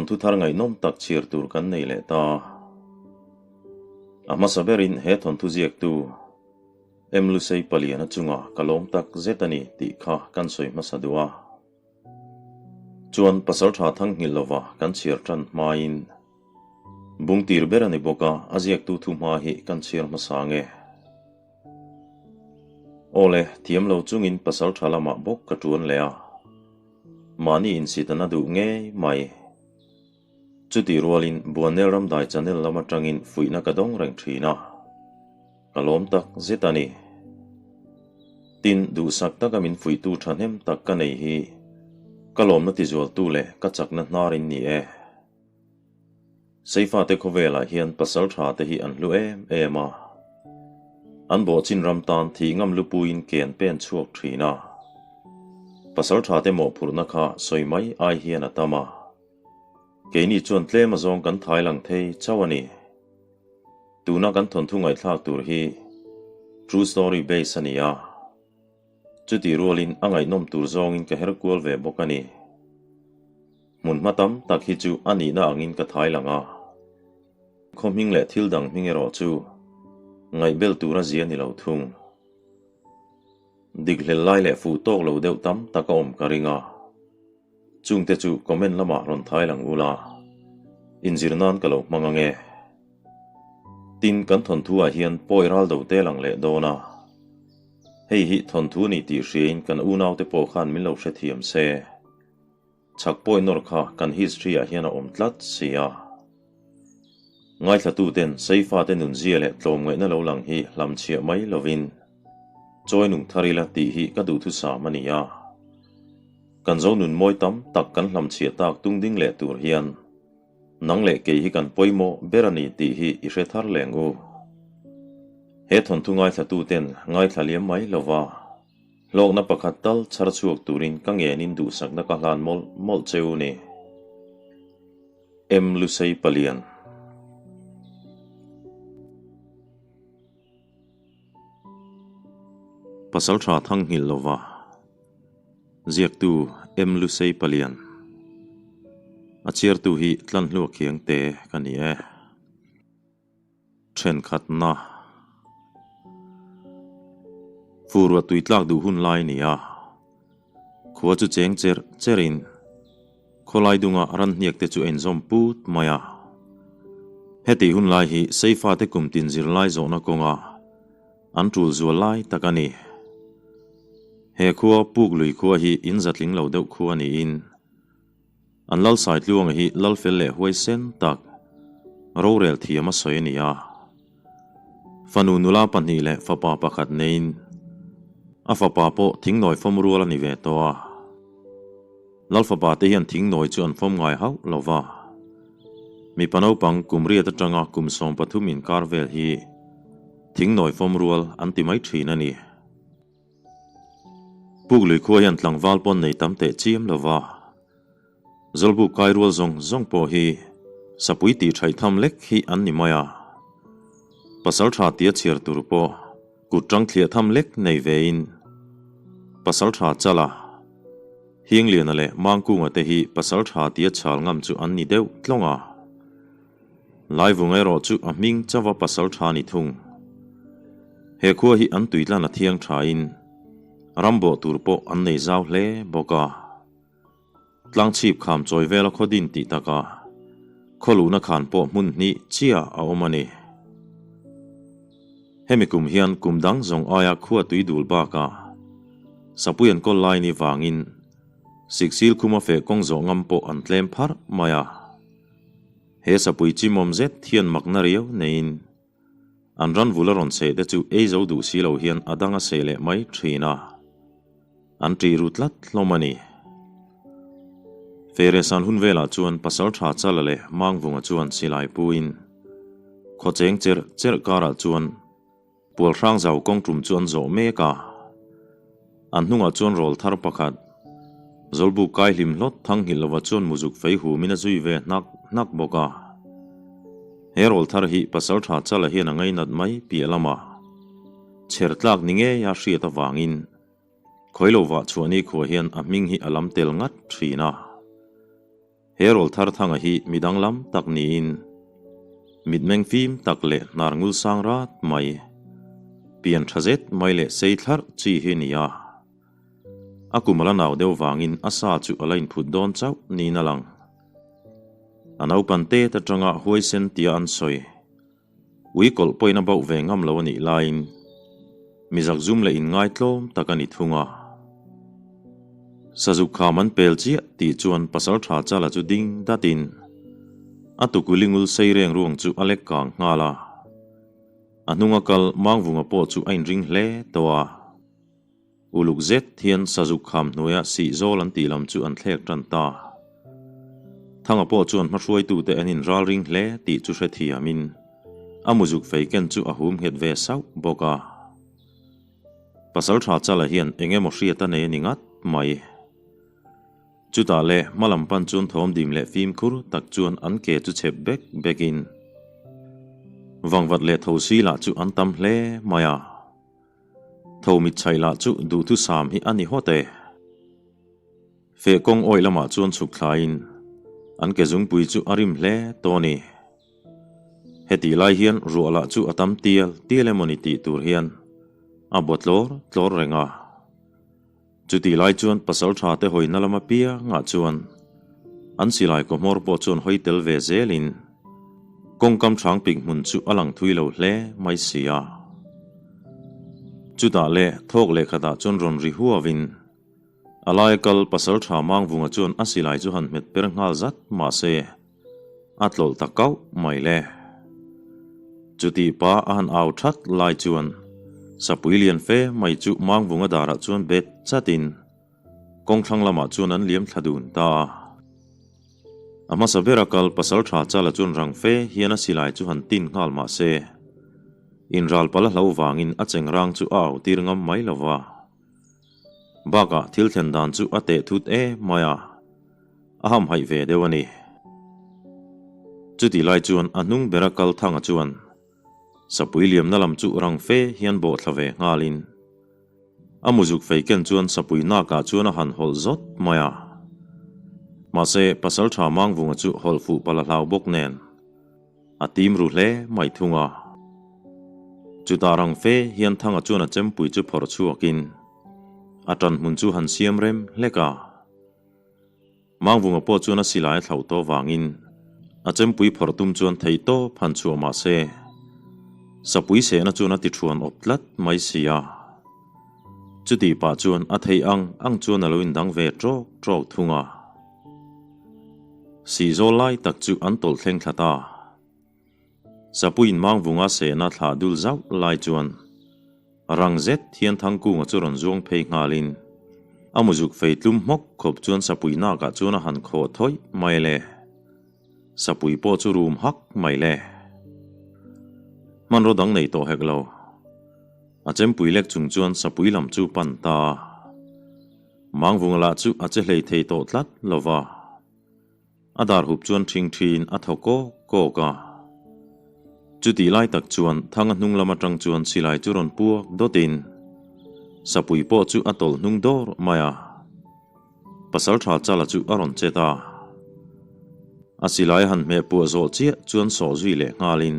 Thawnthu thar ngaihnawm tak chhiar tur kan nei leh ta. A hmasa berin he thawnthu ziaktu M Lusei Paliana chunga ka lawm tak zet a ni tih kha kan sawi hmasa duh a. Chuan Pasaltha Thangnghilh lova kan chhiar tan hmain Bungtir ber a ni bawk a, a ziaktu thuhma hi kan chhiar hmasa nge? Aw le, thiam lo chungin pasal tha lamah bawk ka tuan leh a, mahni insitana duh ngei mai. Chutih rualin Buannel Ramdai channel lam atangin fuihna ka dawng reng thin a, ka lawm tak zet a ni. Tin, duhsak taka min fuihtu thahnem tak ka nei hi ka lawmna tizualtu leh ka chakna hnarin ni e. Seifate khawvelah hian pasal tha te hi an hlu em em a. An bawhchin ram tan thih ngam lupuiin ke an pen chhuak thin a. Pasal tha te mawhphurhna kha sawi mai ai hian a tam a. Keini chuan tlem azawng kan thai lang thei chauh a ni. Tuna kan thawnthu ngaihthlak tur hi true story base a ni a. Chutih rualin a ngaihnawm tur zawngin ka her kual ve bawk a ni. Hmun hma tam tak hi chu a nihna angin ka thai lang a. Khaw hming leh thil dang hming erawh chu ngaihbel tur a zia ni lo thung. Dik hlel lai leh fuh tawk lo deuh tam tak a awm ka ring a. Chungte chu comment lamah rawn thai lang ula, inzir nan ka lo hmang ang e. Tin, kan thawnthu ah hian pawi ral do te lang leh dawn a. Hei hi thawnthu ni tih hriain kan unaute pawh khan min lo hrethiam se. Chhak pawi nawr kha kan history ah hian a awm tlat si a. Ngaithlatuten Seifate nunzia leh tlawmngaihna lo lang hi hlamchhiah mai lovin chawi nung thar ila tih hi ka duhthusam a ni a. Kan zo nun mawi tam tak kan hlamchhiah tak tung ding leh tur hian nang leh kei hi kan pawimawh ber a ni tih hi i hre thar leng u. He thawnthu ngaithlatuten ngaithla liam mai lova Hlawkna pakhat tal chhar chhuak turin ka ngenin duhsakna ka hlan mawlh mawlh che u ni. M Lusei Palian. Pasaltha Thangnghilh lova ziaktu M Lusei Palian. A chhiartu hi Tlanhlua Khiangte ka ni e. Thenkhatna Furua tui tlak duh hun lai a ni a, khua chu cheng cher cherin khawlai dunga ran hniak te chu a inzawm put mai a. Heti hun lai hi Seifate kum tin zirlai zawhna kawnga an tul zual lai tak a ni. He khua puk lui khua hi in zatling lo deuh khua niin An lal Saitluanga hi lal fel leh huaisen tak, rorel thiam a sawi a ni a. Fanu nula pahnih leh fapa pakhat neiin a fapa pawh thingnawi fawm rual a ni ve tawh a. Lal fapa te hian thingnawi chu an fawm ngai hauh lo va. Mipa naupang kum riat atanga kum 13 inkar vel hi thingnawi fawm rual an ti mai thin a ni. Puk lui khua hian tlangval pawn nei tam teh chiam lo va, Zawlbuk kai rual zawng zawng pawh hi sapui tih thaih tham lek hi an ni mai a, pasal tha tia chhiar tur pawh kut tang thliah tham lek nei vein pasal tha Chala, Hiangliana leh Mangkunga te hi pasal tha tia chhal ngam chu an ni deuh tlawng a. Laivung erawh chu a hming chauha pasal tha ni thung. He khua hi an tuitlan a thiang thain ram bawh tur pawh an nei zau hle bawk a. Tlangchhip kham chawi vela khaw din tih takah khaw luhna khan pawh hmun hnih chiah a awm a ni. Hemi kum hian kum dang zawng aia khua tui dul bakah sapui an kawl lai ni vangin siksil khuma feh kawng zawh ngam pawh an tlem pharh mai a. He sapui chimawm zet hian makna riau neiin an ran vul a rawn seh te chu ei zo duh si lo hian a dang a seh leh mai thin a, an ṭih ru tlat hlawm a ni. Feresan hun velah chuan pasal tha Chala leh Mangvunga chuan silai puin khaw cheng cherh cherh karah chuan Pual hrang zau kawng tum chu an zawh mek a, an hnungah chuan rawl thar pakhat, Zawlbuk kai hlim hlawt thang nghilh lova chuan muzuk fei humin a zui ve hnak hnak bawk a. He rawl thar hi pasal tha Chala hian a ngainat mai piah lamah chher tlak ni ngei a hriat avangin khawi lo vah chhuah ni khua hian a hming hi a lam tel ngat thin a. He rawlthar thanga hi mi danglam tak niin mitmeng fim tak leh hnar ngul sang rat mai, pian tha zet mai leh sei thlarh chi hi a ni a. A kum a la nau deuh vangin a sa chu a la inphut dawn chauh niin a lang. A naupan tet atanga huaisen tia an sawi. Ui kawlh pawhin a bauh ve ngam lo a nih laiin mi zakzum leh inngaitlawm tak a ni thung a. Sazuk kham an pel chiah tih chuan pasal tha chala chu ding datin a tukuli ngul sei reng ruang chu a lek kang nghal a. A hnunga kal Mangvunga pawh chu a inring hle tawh a. Uluk zet hian Sazuk kham hnuaia sih zawl an tih lam chu an thlek tan ta. Thanga pawh chuan hmahruaitute an inral ring hle tih chu hrethiamin a muzuk fei ken chu a hum nghet ve sauh bawk a. Pasaltha Chala hian eng emaw hriat a nei a ni ngat mai. Chutah le hma lam pan chuan thawm dim leh fimkhur tak chuan an ke chu chep bek bekin Vangvat leh Thosi lah chu an tam hle mai a. Tho mitchhaih lah chu duhthusam hi a ni hawt e. Feh kawng awih lamah chuan chhuk thlaiin an ke zungpui chu a rim hle tawh a ni. Hetih lai hian ruah lah chu a tam tial tial emaw ni tih tur hian a baw tlawr tlawr reng a. Chutih lai chuan pasal tha te hawina lama piangah chuan an silai kawhmawr pawh chuan hawi tel ve zelin kawngkam hrang pik hmun chu a lang thui lo hle mai si a. Chutah leh thawk lehkhatah chuan rawn ri huavin a laia kal pasal tha Mangvunga chuan a silai chu han hmet per nghal zat mahse a tlawlh ta kauh mai le. Chutih pa a han au that lai chuan Sapui lian fe mai chu Mangvunga darah chuan bet chatin kawngthlang lamah chuan an liam thla dun ta a. A hmasa bera kal pasal tha chala chuan rang fe hian a silai chu han tin nghal mah se, inral pala hlo vangin a chengrang chu a au tir ngam mai lo va. Bakah thil thlen dan chu a teh thut e mai a, a hamhaih ve deuh a ni. Chutih lai chuan a hnung bera kal thanga chuan Sapui liamna lam chu rang fe hian bawh thla ve nghalin a muzuk fei ken chuan Sapui nakah chuan a han hawlh zawt mai a. Mahse, Pasaltha Mangvunga chu hawlh fuh pala hlau bawk nen A tim ru hle mai thung a. Chutah rang fe hian Thanga chuan a chempui chu phawrh chhuakin a tan hmun chu han siam rem hlek a. Mangvunga pawh chuan a silai a thlauh tawh vangin a chempui phawrh tum chuan theih tawp han chhuah mah se Sapui sehna chuan a ti thuan awp tlat mai si a. Chutih pah chuan a theih ang ang chuan a lo indang ve trawk trawk thung a. Sihzawl lai tak chu an tawlh thleng thla ta. Sapuiin Mangvunga sehna thlah dul zauh lai chuan rang zet hian Thangkunga chu rawn zuang phei nghalin a muzuk fei tlum hmawk khawp chuan Sapui nakah chuan a han khawh thawih mai le. Sapui pawh chu rum hak mai le. Hmanraw dang nei tawh hek lo. A chempui lek chung chuan Sapui lam chu pan ta. Mangvunga lah chu a che hlei thei tawh tlat lo va. A dar hup chuan ṭhing ṭhin a thaw kawk kawk a. Chutih lai tak chuan Thanga hnung lam aṭang chuan silai chu rawn puak dawtin Sapui pawh chu a tawlh hnung dawr mai a. Pasalṭha Chala chu a rawn chet a. A silai han hmeh puah zawh chiah chuan sawh zui leh nghalin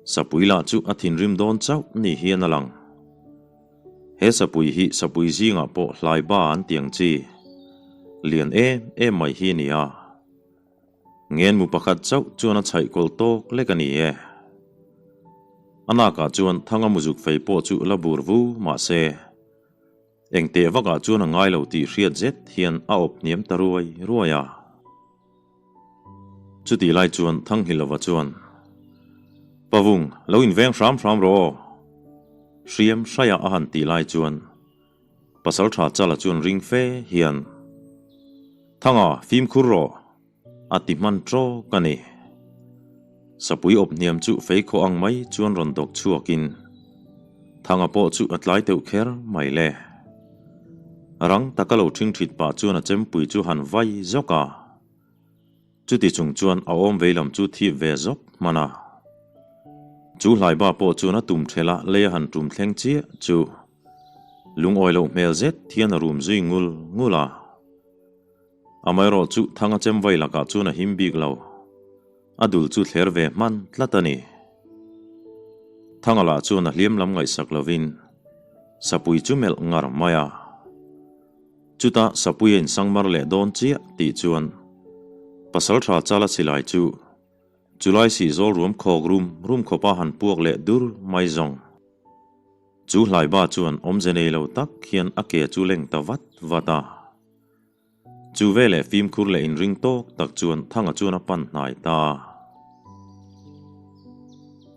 Sapui lah chu a thinrim dawn chauh ni hian a lang. He sapui hi sapui zingah pawh hlai ba an ti ang chi. Lian em em mai hi a ni a. Ngenmu pakhat chauh chuan a chhaih kawlh tawk lek a ni e. A nakah chuan Thanga muzuk fei pawh chu la bur vu mah se, eng teh vakah chuan a ngai lo tih hriat zet hian a awp hniam ta ruai ruai a. Chutih lai chuan Thanghilova chuan, Pavung, lo inveng hram hram rawh aw! Hriam hraia a han tih lai chuan Pasaltha Chala chuan ring fe hian, Thanga, fimkhur rawh! a ti hman trawk a ni. Sapui awp hniam chu fei khawh ang mai chuan rawn dawk chhuakin Thanga pawh chu a tlai deuh kher mai le. Rang taka lo ṭhing ṭhit pah chuan a chempui chu han vai zawk a. Chuti chung chuan a awm vei lam chu thip ve zawk hman a. Chu hlaiba pawh chuan a tum ṭhelh a lei a han ṭum thleng chiah chu lungawi loh hmel zet hian a rum zui ngul ngul a. Amaherawhchu Thanga chem vai lakah chuan a him bik lo. A dul chu thler ve hman tlat a ni. Thanga lah chuan a hliam lam ngaihsak lovin Sapui chu melh ngar mai a. Chutah Sapui a insangmar leh dawn chiah tih chuan Pasaltha Chala silai chu chulai sih zawl ruam khawk rum rum khawpa han puak leh dur mai zawng. Chu hlaiba chuan awmze nei lo tak hian a ke chu leng ta vat vat a. Chu veleh fimkhur leh inring tawk tak chuan Thanga chuan a pan hnai ta a.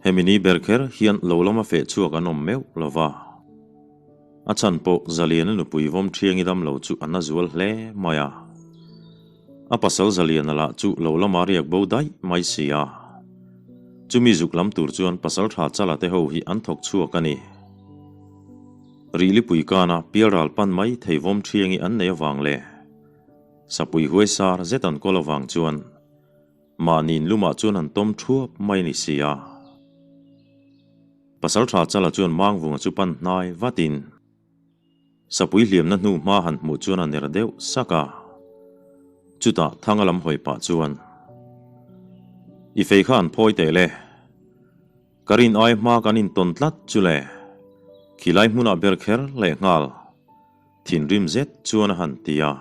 Hemi ni ber kher hian lo lama feh chhuak an awm meuh lo va. A chhan pawh Zaliana nupui vawm thiangi dam lo chu a na zual hle mai a. A pasal Zaliana lah chu lo lama riak bo daih mai si a. Chumi zuk lam tur chuan pasal tha chala te ho hi an thawk chhuak a ni. Rihlipui kana pialral pan mai thei vawm thiangi an nei avang leh Sapui huaisar zet an kawl avang chuan mahniin lumah chuan an tawm thuap mai ni si a. Pasaltha Chala chuan Mangvunga chu pan hnai vatin Sapui hliamna hnu hma han hmuh chuan a ner deuh sak a. Chutah Thanga lam hawi pah chuan, I fei kha an phawi teh le. Ka rin ai hma kan intawn tlat chu le, khilai hmunah ber kher leh nghal thinrim zet chuan a han ti a.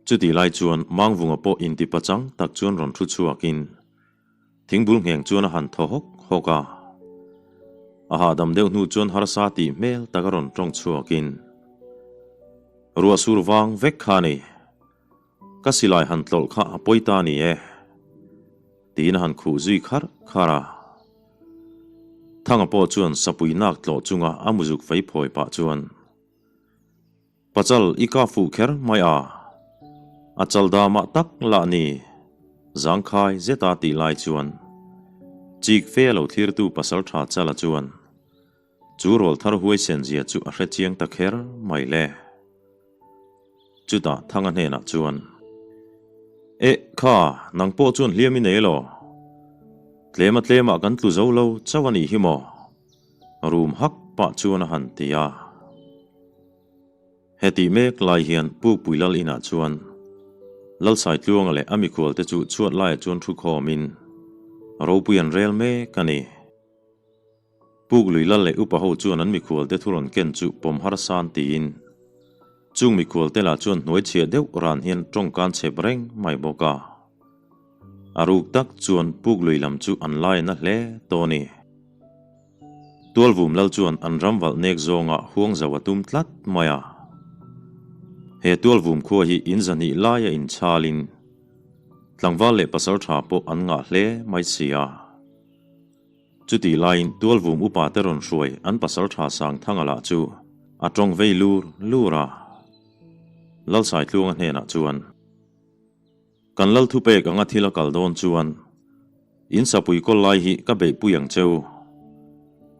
Chutih lai chuan Mangvunga pawh inti pachang tak chuan rawn thu chhuakin thingbul ngheng chuan a han thaw hawk hawk a. A hahdam deuh hnu chuan harsa tih hmel tak a rawn tawng chhuakin, Ruah sur vang vek kha a ni. Ka silai han tlawlh kha a pawi ta ni e, tiin a han khuh zui kharh kharh a. Thanga pawh chuan sapui nak tlawh chunga a muzuk fei phawi pah chuan, Pachal i ka fuh kher mai a, a chal damah tak lah ni, zangkhai zeta tih lai chuan chik fe a lo thlirtu pasaltha Chala chuan Chu rawl thar huaisen zia chu a hre chiang ta kher mai le. Chutah Thanga hnenah chuan, Eh, kha, nang pawh chuan hliam i nei elaw? Tlema tlemah kan tlu zo lo chauh a nih hi maw? Rum hak pah chuan a han ti a. Hetih mek lai hian Pukpui Lal inah chuan Lalsaitluanga leh a mikhualte chu chhuat laiah chuan thu khawmin ropui an rel mek a ni. Puk lui lal leh upa ho chuan an mikhualte thu rawn ken chu pawm harsan tiin chung mikhualte lah chuan hnuai chhiah deuh ran hian tawngkan chhep reng mai bawk a. A ruk tak chuan puk lui lam chu an lai na hle tawh a ni. Tualvum lal chuan an ram valh nek zawngah huang zo a tum tlat mai a. He tualvum khua hi in zahnih laia inchalin tlangval leh pasal tha pawh an ngah hle mai si a. Chutih laiin Tualvum upa te rawn hruai an pasal tha Sangthanga lah chu a tawng vei lur lur a. Lalsaitluanga hnenah chuan, Kan lal thupek anga thil a kal dawn chuan in sapui kawl lai hi ka beihpui ang cheu,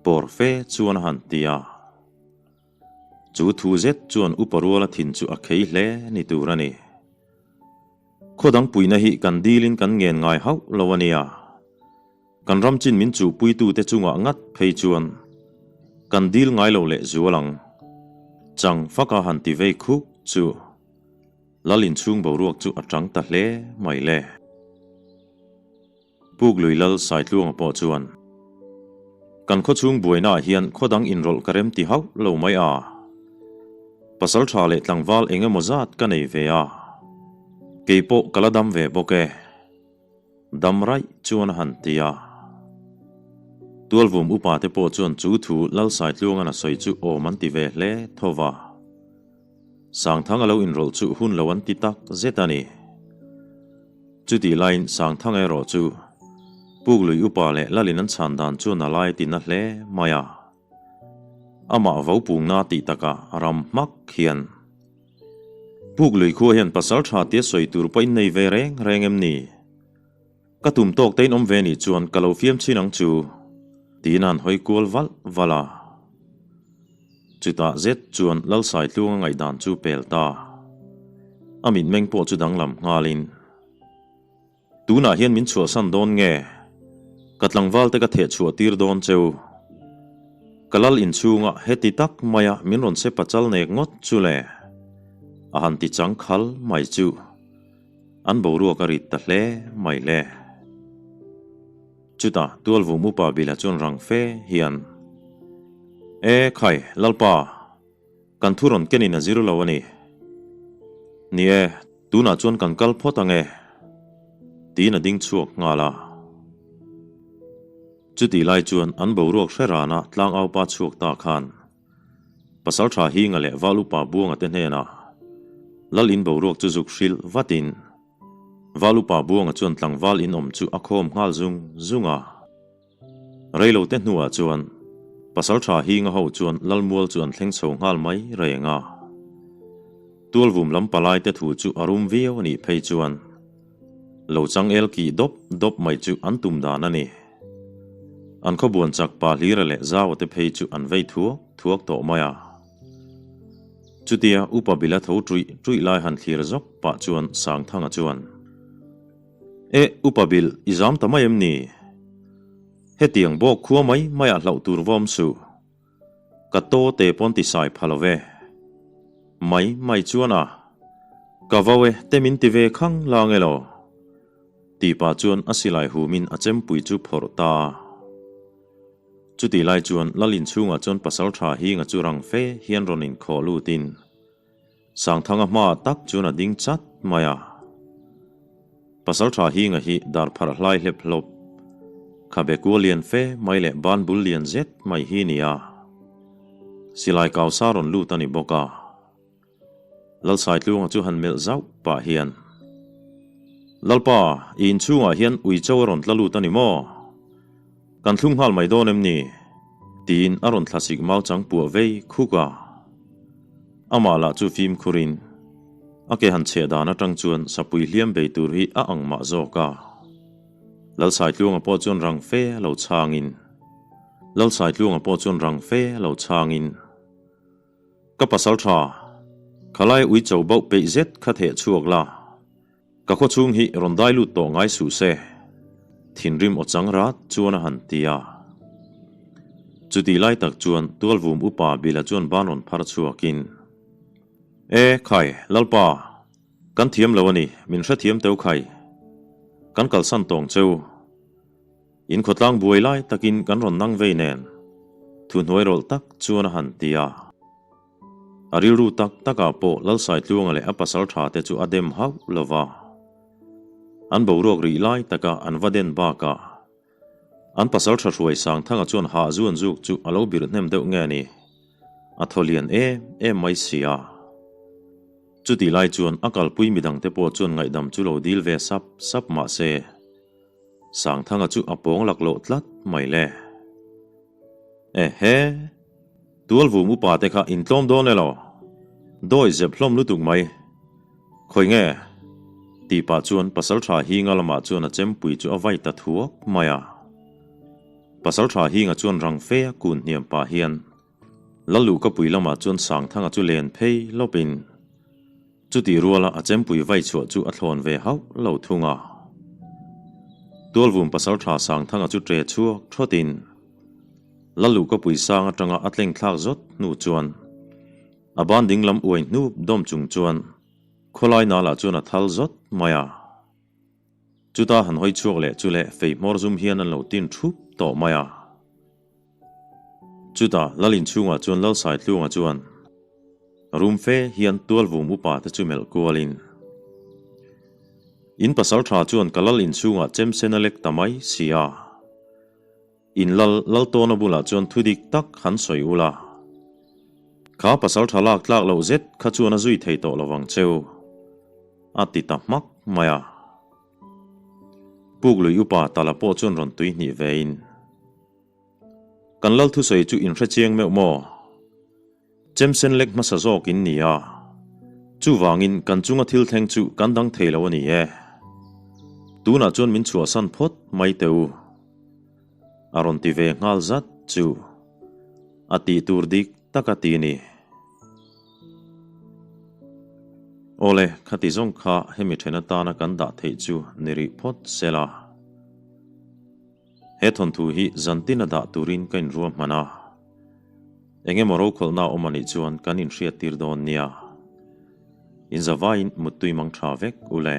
pawr fe chuan a han ti a. Chu thu zet chuan upa ruala thin chu a khei hle ni tur a ni. Khaw dang puina hi kan dilin kan ngen ngai hauh lo a nia. Kan ram chin min chuhpuitute chungah ngat phei chuan kan dil ngai lo leh zual ang. Chang faka han ti vei khuk chu Lal inchhung boruak chu a chang ta hle mai le. Puk lui Lal Saitluanga pawh chuan, Kan khawchhung buainaah hian khaw dang inrawlh ka rem ti hauh lo mai a. Pasal tha leh tlangval eng emaw zat ka nei ve a, kei pawh ka la dam ve bawk e. Dam raih chuan a han ti a. Tualvum upa te pawh chuan chu thu Lal Saitluangan a sawi chu awm an ti ve hle tho va. Sangthang a lo inrawlh chu hun lo an ti tak zet a ni. Chutih laiin Sangthang erawh chu Puk lui upa leh Lalin an chhan dan chuan a lai ti na hle mai a. Amah vo pungna tih takah ram hmak hian Puk lui khua hian pasal tha tia sawi tur pawh in nei ve reng reng em ni? Ka tum tawk te in awm ve nih chuan ka lo fiam chin ang chu tiin a han hawi kual valh valh a. Chutah zet chuan Lalsaitluanga ngaihdan chu pel ta. A mitmeng pawh chu danglam nghalin, Tunah hian min chhuahsan dawn nge? Ka tlangval te ka theh chhuah tir dawn cheu. Ka lal inchhunga heti tak maia min rawn se pachal nek ngawt chu le. A han ti chang khal mai chu an boruak a rit ta hle mai le. Chutah Tualvum upa Bila chuan rang fe hian, E khai, Lalpa, kan thu rawn kenin a zir lo a ni. Ni e, tunah chuan kan kal phawt ang e, tiin a ding chhuak nghal a. Chutih lai chuan an boruak hre rana tlangaupa chhuak ta khan Pasalṭha Hinga leh Val Upa Buanga te hnenah Lal in boruak chu zuk hrilh vatin Val Upa Buanga chuan tlangval in awm chu a khawm nghal zung zung a. Reilo te hnuah chuan Pasalṭha Hinga ho chuan Lal mual chu an thleng chho nghal mai reng a. Tualvum lam palai te thu chu a rum viau a nih phei chuan Lo changel kih dawp dawp mai chu an tum dan a ni. An khawbuan chak pa hlira leh zaua te phei chu an vei thuak thuak tawh mai a. Chutia Upa Bila tho ṭuih ṭuih lai han thlir zawk pah chuan Sangthanga chuan, E, Upa Bil, i zam ta mai em ni? Hetiang bawk khua mai maiah hlauh tur vawm suh. Ka taw te pawn ti sai pha lo ve. Mai mai chuan a, Ka vau e, te min ti ve khang lang elaw? Tih pah chuan a silai humin a chempui chu phawrh ta a. Chutih lai chuan Lal inchhungah chuan pasal tha Hinga chu rang fe hian rawn inkhawh lutin Sangthanga hmaah tak chuan a ding chat mai a. Pasalṭha Hinga hi dar pharh hlai hlep hlawp, khabe kua lian fe mai leh ban bul lian zet mai hi ni a. Silai kau sa rawn lut a ni bawk a. Lalsaitluanga chu han melh zauh pah hian, Lalpa, i inchhungah hian uicho a rawn tla lut a ni maw? Kan thlung nghal mai dawn em ni? Tiin a rawn thlasik mau chang puah vei khuk a. Amah lah chu fimkhurin a ke han chheh dan atang chuan sapui hliam bei tur hi a ang mah zawk a. Lalsaitluanga pawh chuan rang fe lo chhangin Lalsaitluanga pawh chuan rang fe lo chhangin Ka pasal tha, khalai uicho bauh peih zet kha theh chhuak la. Ka khawchhung hi rawn dai lut tawh ngai suh se, thinrim aw chang rat chuan a han ti a. Chutih lai tak chuan Tualvum upa Bila chuan ban rawn phar chhuakin, E, khai, Lalpa, kan thiam lo a ni, min hrethiam teu khai. Kan kalsan tawng cheu. In khawtlang buai lai takin kan rawn nang vei nen, thuhnuai rawlh tak chuan a han ti a. A rilru tak takah pawh Lalsaitluanga leh a pasal tha te chu a dem hauh lo va. An boruak rih lai taka an va den bakah an pasal tha hruai Sangthanga chuan hah zuan zuk chu a lo birh hnem deuh nge ni, a thaw lian em em mai si a. Chutih lai chuan a kalpui midangte pawh chuan ngaihdam chu lo dil ve sap sap mah se, Sangthanga chu a pawng laklawh tlat mai le. Ehe! Tualvum upa te kha in tlawm dawn elaw? Dawi zep hlawm lutuk mai. Khawi nge? Tih pah chuan Pasalṭha Hinga lamah chuan a chempui chu a vai ta thuak mai a. Pasalṭha Hinga chuan rang fe a kun hniam pah hian Lalluhkapui lamah chuan Sangthanga chu len phei lawpin Chutih ruala a chempui vai chhuah chu a thlawn ve hauh lo thung a. Tualvum pasalṭha Sangthanga chu ṭe chhuak ṭhawtin Lalluhkapui sang aṭanga a tleng thlak zawt hnu chuan a ban ding lam uai hnup dawm chung chuan khawlai nalah chuan a thal zawt mai a. Chuta han hawi chhuak leh chu leh fei hmawr zum hian an lo tin ṭhup tawh mai a. Chutah Lal inchhungah chuan Lalsaitlunga chuan rum fe hian Tualvum upa te chu melh kualin, In pasal tha chuan ka Lal inchhungah chem sen a lek ta mai si a, in Lal Laltawna bulah chuan thu dik tak han sawi ula, kha pasal tha lak tlak loh zet kha chuan a zui thei tawh lovang cheu, a ti ta hmak mai a. Puk lui upa tala pawh chuan rawn tui hnih vein, Kan lal thusawi chu in hre chiang meuh maw? Chemsen lek hmasa zawk in ni a, chuvangin kan chunga thil thleng chu kan dang thei lo a ni e. Tunah chuan min chhuahsan phawt mai teh u. A rawn ti ve nghal zat chu a tih tur dik tak a ti ni. Awle, khati zawng kha hemi then atana kan dah theih chu ni rih phawt sela. He thawnthu hi zantin a dah turin ka inruahman a, eng emaw rokhawlhna a awm anih chuan kan inhriattir dawn nia. In zavaiin muttui mang tha vek u le.